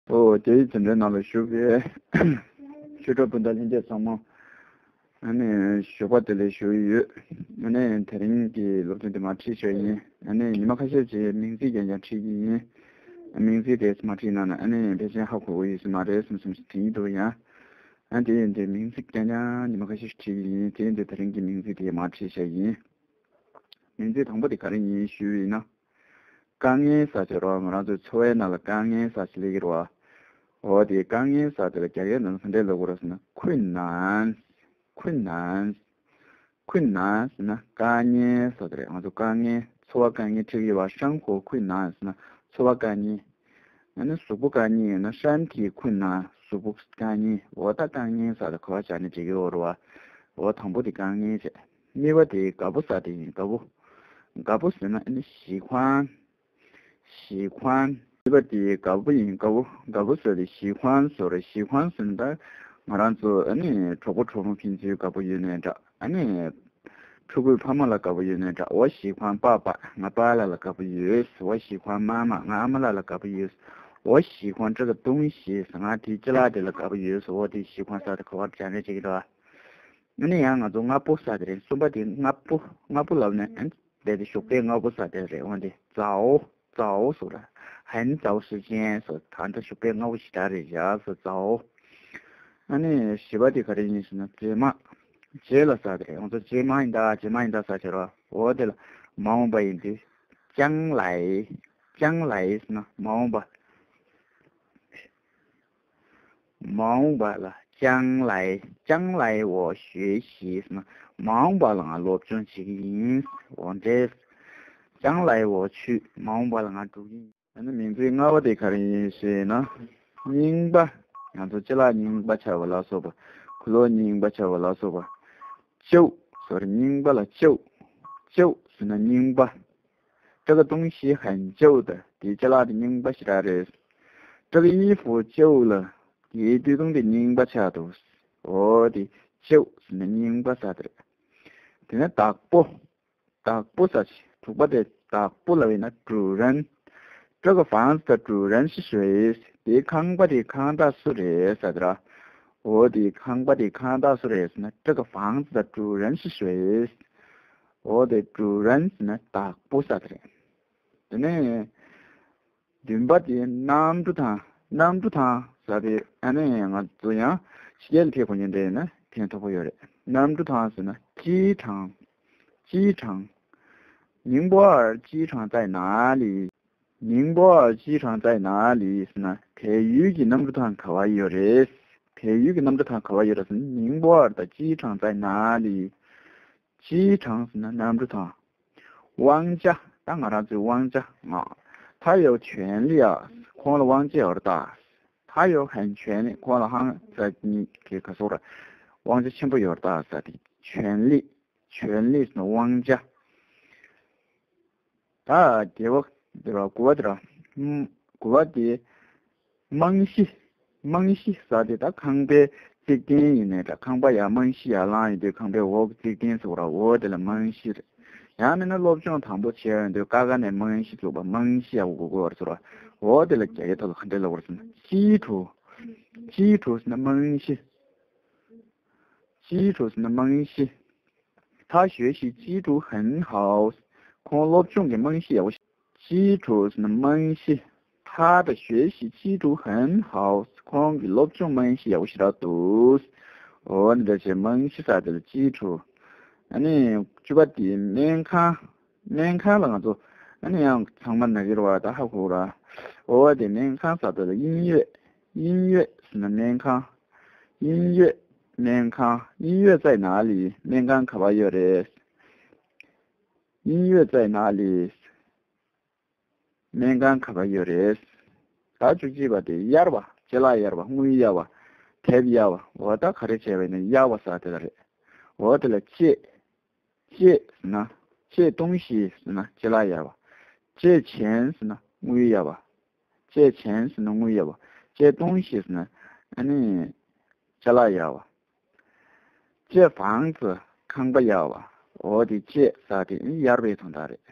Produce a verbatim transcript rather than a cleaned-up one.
ཨོ་དེའི་དེ་འདྲའི་ནང་ལ་བཞུགས་པའི་ཆོས་གྲོགས་སྤུན་ཟླ་ལྷན་རྒྱས་ཚང་མ། ཨ་ནི་ཞོགས་པ་དེ་ལས་ཞུ་ཡི་ཡོད། ཨ་ནི་དེ་རིང་གི་སློབ་ཚན་དེ་མར་ཁྲིད་བཞག་ཡིན། ཨ་ནི་ཉི་མ་ཁ་ཤས་ཀྱི་མིང་ཚིག་རྐྱང་རྐྱང་ཁྲིད་ཀྱི་ཡིན། མིང་ཚིག་དེ་མར་ཁྲིད་གནང་ན་ཨ་ནི་ཕལ་ཆེར་ཧ་གོ་གི་ཡོད་ས་མ་རེད་བསམ་བསམ་ཞིག་དྲན་གྱི་འདུག་ཡང་། ཨ་དེ་ཡིན་དུས་མིང་ཚིག་རྐྱང་རྐྱང་ཉི་མ་ཁ་ཤས་ཤིག་ཁྲིད་ཀྱི་ཡིན། དེ་ཡིན་དུས་དེ་རིང་གི་མིང་ཚིག་དེ་མར་ཁྲིད་བཞག་ཡིན། མིང་ཚིག་དང་པོ་དེ་ག་རེ་ཡིན་ཞུས་ཡིན་ན། དཀའ་ངལ་ཟེར་གྱི་རེད་བ། ང་རང་ཚོའི་འཚོ་བའི་ནང་ལ་དཀའ་ངལ་ཟེར་གྱི་སླེབས་ཀྱི་རེད་བ། འོ་དེ་དཀའ་ངལ་ཟེར་དེ་ལ་རྒྱ་སྐད་ནང་ག་འདྲས་ལབ་དགོས་རེད་ཟེར་ན། ཁུན་ནན། ཁུན་ནན། ཁུན་ནན་ཟེར་ན་དཀའ་ངལ་ཟེར་དེ་རེད། ང་ཚོ་དཀའ་ངལ་འཚོ་བ་དཀའ་ངལ་འཕྲད་ཀྱི་ཡོད་བ། 生活困难 ཟེར་ན་འཚོ་བ་དཀའ་ངལ། ཨ་ནི་གཟུགས་པོ་དཀའ་ངལ་ཡོད་ན་身体困难། གཟུགས་པོ་དཀའ་ངལ། འོ་ད་དཀའ་ངལ་ཟེར་དེ་ག་པར་སྦྱར་ནས་འགྲིག་གི་ཡོད་རེད་བ། འོ་དང་པོ་དེ་དཀའ་ངལ་བྱས། གཉིས་པ་དེ་དགའ་པོ་ཟེར་དེ་ཡིན། དགའ་པོ། དགའ་པོ་ཟེར་ན་ཨ་ནི་喜欢།喜欢། གཉིས་པ་དེ་དགའ་པོ་ཡིན། དགའ་པོ། དགའ་པོ་ཟེར་དེ་喜欢 ཟེར་རེད། 喜欢 ཟེར་ན་ད་ང་རང་ཚོ་ཨ་ནི་གྲོགས་པོ་གྲོགས་མོ་ཕན་ཚུན་དགའ་པོ་ཡོད་ནའི་འདྲ། ཨ་ནི་ཕྲུ་གུའི་ཕ་མ་ལ་དགའ་པོ་ཡོད་ནའི་འདྲ། 我喜欢爸爸། ང་པཱ་ལགས་ལ་དགའ་པོ་ཡོད། 我喜欢妈妈། ང་ཨ་མ་ལགས་ལ་དགའ་པོ་ཡོད། 我喜欢这个东西། ང་དེའི་ཅ་ལག་དེ་ལ་དགའ་པོ་ཡོད། འོ་དེ་喜欢 ཟེར་དེ་ག་པར་སྦྱར་ནས་བྱེད་ཀྱི་འདུག་ཨ། ཨ་ནི་ཡང་ང་ཚོ་སྔ་པོ་ཟེར་དེ་རེད། གསུམ་པ་དེ་སྔ་པོ། སྔ་པོ་ལབ་ནས་ཨ་ནི་དེ་དེ་ཞོགས་པའི་སྔ་པོ་ཟེར་དེ་རེད། འོན་ཏེ་早། 早 ཟེར་ར། 很早时间 ཟེར། ད་ལྟ་ཞོགས་པའི་སྔ་པོ་ཞེ་དྲག་རེད་བཞག་ཟེར། 早། ཨ་ནི་བཞི་པ་དེ་ག་རེ་ཡིན་ཟེར་ན་རྗེས་མ། རྗེས་ལ་ཟེར་དེ་རེད། ང་ཚོ་རྗེས་མ་ཡིན་ད། རྗེས་མ་ཡིན་ད་ཟེར་བྱེད་རོགས། འོ་དེ་ལ་མ་འོངས་པ་ཡིན་དུས་将来། 将来 ཟེར་ན་མ་འོངས་པ། མ་འོངས་པ་ལ་将来། 将来我学习 ཟེར་ན་མ་འོངས་པ་ལ་ང་སློབ་སྦྱོང་བྱེད་ཀྱི་ཡིན། འོ་འདྲས། 将来我去། མ་འོངས་པ་ལ་ང་འགྲོ་གི་ཡིན། ཨ་ནི་མིང་ཚིག་ལྔ་པ་དེ་ག་རེ་ཡིན་ཞེ་ན། རྙིང་པ། ང་ཚོ་ཅ་ལག་རྙིང་པ་ཆགས་པ་ལ་སོགས་པ། ཁུ་ལོ་རྙིང་པ་ཆགས་པ་ལ་སོགས་པ། 旧 ཟེར་རྙིང་པ་ལ་旧། 旧 ཟེར་ན་རྙིང་པ། 这个东西很旧的། དེའི་ཅ་ལག་དེ་རྙིང་པ་ཞེ་དྲག་རེད། 这个衣服旧了། དེའི་སྟོད་ཐུང་དེ་རྙིང་པ་ཆགས་འདུག་འོ་དེ་旧 ཟེར་ན་རྙིང་པ་ཟེར་དེ་རེད། དེ་ནས་བདག་པོ། བདག་པོ་ཟེར་ཞིག་དྲུག་པ་དེ་བདག་པོ་ལབ་ཡིན་ན་主人། 这个房子的主人是谁། དེའི་ཁང་པ་དེའི་ཁང་བདག་སུ་རེད་ཟེར་དེ་ར། འོ་དེའི་ཁང་པ་དེའི་ཁང་བདག་སུ་རེད་ཟེར་ན། 这个房子的主人是谁། འོ་དེ་主人ཟེར་ན་བདག་པོ་ཟེར་དེ་རེད། དེ་ནས་བདུན་པ་དེ་གནམ་གྲུ་ཐང་། གནམ་གྲུ་ཐང་ཟེར་དེ་ཨ་ནི་ང་ཚོ་ཡང་ཕྱི་རྒྱལ་ལ་ཕེབས་དགོས་མཁན་དེ་ཡིན་ན་ཕན་ཐོགས་པོ་ཡོད་རེད། གནམ་གྲུ་ཐང་ཟེར་ན་机场། 机场། 宁波尔机场在哪里། 宁波尔机场在哪里 ཟེར་ན་བལ་ཡུལ་གྱི་གནམ་གྲུ་ཐང་ག་པར་ཡོད་རེད། བལ་ཡུལ་གྱི་གནམ་གྲུ་ཐང་ག་པར་ཡོད་རེད་ཟེར་ན། 宁波尔的机场在哪里། 机场 ཟེར་ན་གནམ་གྲུ་ཐང་། 王家། ད་ང་རང་ཚོའི་王家། 他有权利啊། ཁོང་ལ་དབང་ཆ་ཡོད་རེད་ད། 他有很权利། ཁོང་ལ་ཧང་ས་གཉིས་ཀྱི་ག་སོགས་ར། དབང་ཆ་ཆེན་པོ་ཡོད་རེད་ད་ཟེར་དེ། 权利། 权利 ཟེར་ན་དབང་ཆ། ད་དེ་བ་དེ་ར་དགུ་བ་དེ་ར། ཨམ། དགུ་བ་དེ། རྨང་གཞི། རྨང་གཞི་ཟེར་དེ་ད་ཁང་པའི་རྩིག་སྟེང་ཡིན་ནའི་འདྲ། ཁང་པ་ཡར་རྨང་གཞི་ཡར་བསླངས་ཡོང་དུས་ཁང་པའི་འོག་གི་རྩིག་སྟེང་ཟེར་བ་ར། འོ་དེ་ལ་རྨང་གཞི་རེད། ཡང་མིན་ན་སློབ་སྦྱོང་དང་པོ་བྱས་ཡོང་དུས་ཀ་ཁ་ནས་རྨང་གཞི་བཙུགས་པ། རྨང་གཞི་ཡར་དགོས་དགོས་པ་རེད་ཟེར་བ། འོ་དེ་ལ་རྒྱ་སྐད་ཐོག་ལ་ག་འདྲས་ལབ་དགོས་རེད་ཟེར་ན། 基础། 基础 ཟེར་ན་རྨང་གཞི། 基础 ཟེར་ན་རྨང་གཞི། 他学习基础很好། ཁོང་སློབ་སྦྱོང་གི་རྨང་གཞི་ཡག་པོ་ཞིག 基础 ཟེར་ན་རྨང་གཞི། 他的学习基础很好། ཁོང་གི་སློབ་སྦྱོང་རྨང་གཞི་ཡག་པོ་ཞེ་དྲག་འདུག་འོ་འདི་འདྲ་བྱས་རྨང་གཞི་ཟེར་དེ་ལ་基础། ཨ་ནི་བཅུ་པ་དེ་སྨན་ཁང་། སྨན་ཁང་ལ་ང་ཚོ་ཨ་ནི་ཡང་ཚང་མ་ན་གི་རེད་བ། ད་ཧ་གོ་ར། འོ་དེ་སྨན་ཁང་ཟེར་དེ་ལ་医院། 医院 ཟེར་ན་སྨན་ཁང་། 医院། སྨན་ཁང་། 医院在哪里། སྨན་ཁང་ག་པར་ཡོད་རེད། 医院在哪里། སྨན་ཁང་ག་པར་ཡོད་རེད། ད་བཅུ་གཅིག་པ་དེ་གཡར་བ། ཅ་ལག་གཡར་བ། དངུལ་གཡར་བ། དེབ་གཡར་བ། འོ་ད་ག་རེ་བྱས་པ་ཡིན་ན་གཡར་བ་ཟེར་དེ་ལ་རེད། འོ་དེ་ལ་借། 借 ཟེར་ན། 借东西 ཟེར་ན་ཅ་ལག་གཡར་བ། 借钱 ཟེར་ན་དངུལ་གཡར་བ། 借钱 ཟེར་ན་དངུལ་གཡར་བ། 借东西 ཟེར་ན་ཨ་ནི་ཅ་ལག་གཡར་བ། 借房子། ཁང་པ་གཡར་བ། འོ་དེ་借 ཟེར་དེ་གཡར་བའི་དོན་དག་རེད།